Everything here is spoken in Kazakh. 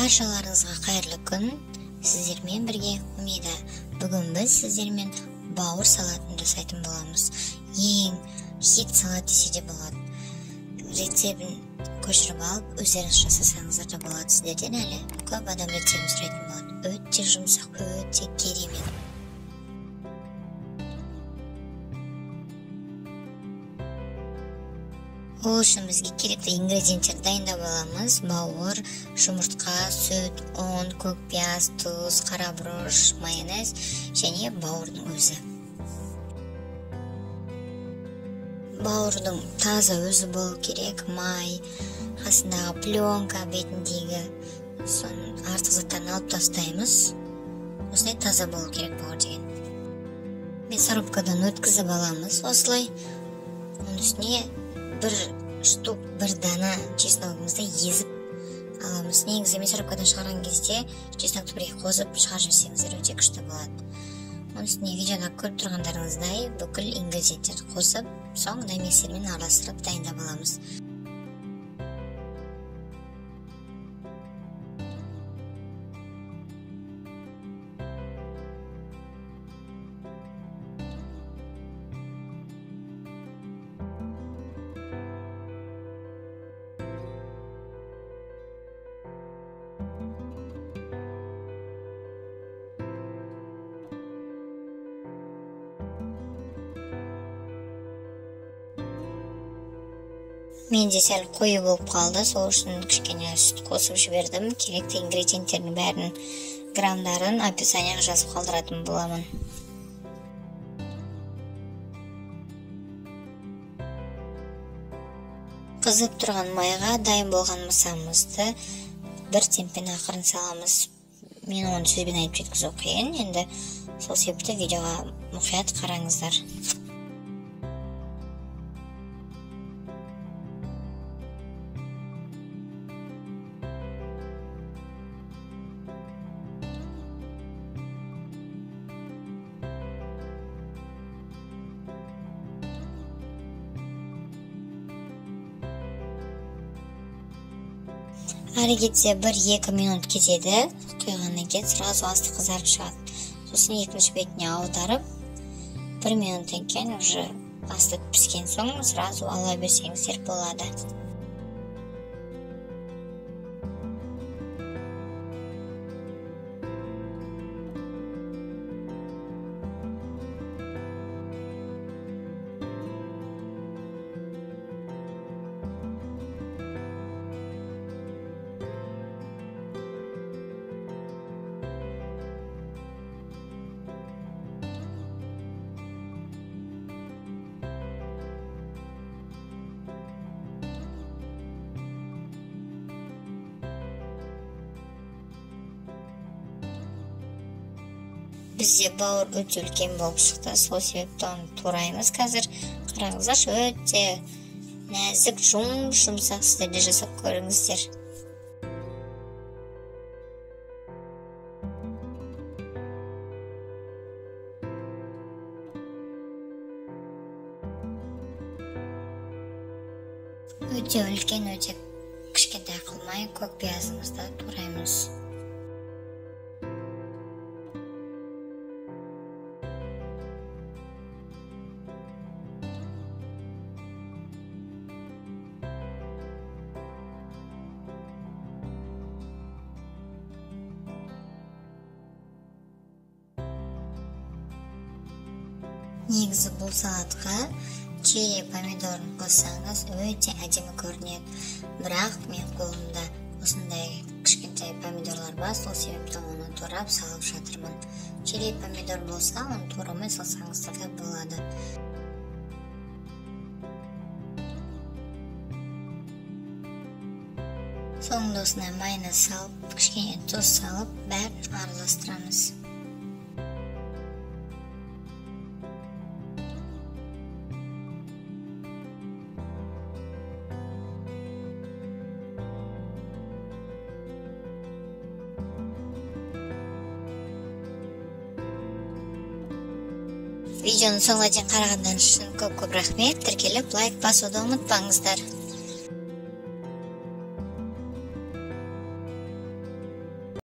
Баршаларыңызға қайырлы күн. Сіздермен бірге Умида. Бүгін біз сіздермен бауыр салатын жасайтын боламыз. Ең хит салат десе де болады. Рецебін көшіріп алып, өздеріңіз жасасаңыздар да болады. Сіздерден әлі көп адам рецебін сұрайтын болады. Өте жұмсақ, өте керемет. Ол үшін бізге керекті ингредиенттер дайындап аламыз. Бауыр, жұмыртқа, сүт, ұн, көк пияз, тұз, қара бұрыш, майонез және бауырдың өзі. Бауырдың таза өзі болу керек. Май, қасындағы пленка, бетіндегі соның артық заттарын алып тастаймыз. Осындай таза болу керек бауыр деген. Мясорубкадан өткізіп аламыз осылай. Оның үстіне бір штук, бір дана чесногымызды езіп аламыз. Негізі мясорубкадан шығарған кезде чеснокты бірге қосып шығарып жіберсеңіздер өте күшті болады. Оның үстіне видеода көріп тұрғандарыңыздай бүкіл ингредиенттерді қосып, соңында миксермен араластырып дайындап аламыз. Менде сәл қою болып қалды, сол үшін кішкене сүт қосып жібердім. Керекті ингредиенттердің бәрін, грамдарын описанияға жазып қалдыратын боламын. Қызып тұрған майға дайын болған масамызды бір темпен ақырын саламыз. Мен оны сөзбен айтып жеткізу қиын, енді сол себепті видеоға мұқият қараңыздар. Әрі кетсе 1-2 минут кетеді. Құйғаннан кейін сразу асты қызарып шығады. Сосын екінші бетіне аударып, 1 минуттан кейін уже асты піскен соң сразу ала берсеңіздер болады. Бізде бауыр өте үлкен болып шықты, сол себепті оны тураймыз қазір. Қараңыздаршы, өте нәзік, жұмсақ, сіздер де жасап көріңіздер. Өте үлкен, өте кішкентай қылмай көк пиязымызды тураймыз. Негізі бұл салатқа черри помидорын қоссаңыз өте әдемі көрінеді. Бірақ мен қолымда осындай кішкентай помидорлар бар, сол себепті оны турап салып жатырмын. Черри помидор болса, оны турамай салсаңыздар да болады. Соңында осындай майонез салып, кішкене тұз салып, бәрін араластырамыз. Видеоның соңына дейін қарағандарыңыз үшін көп-көп рахмет. Тіркеліп лайк басуды ұмытпаңыздар.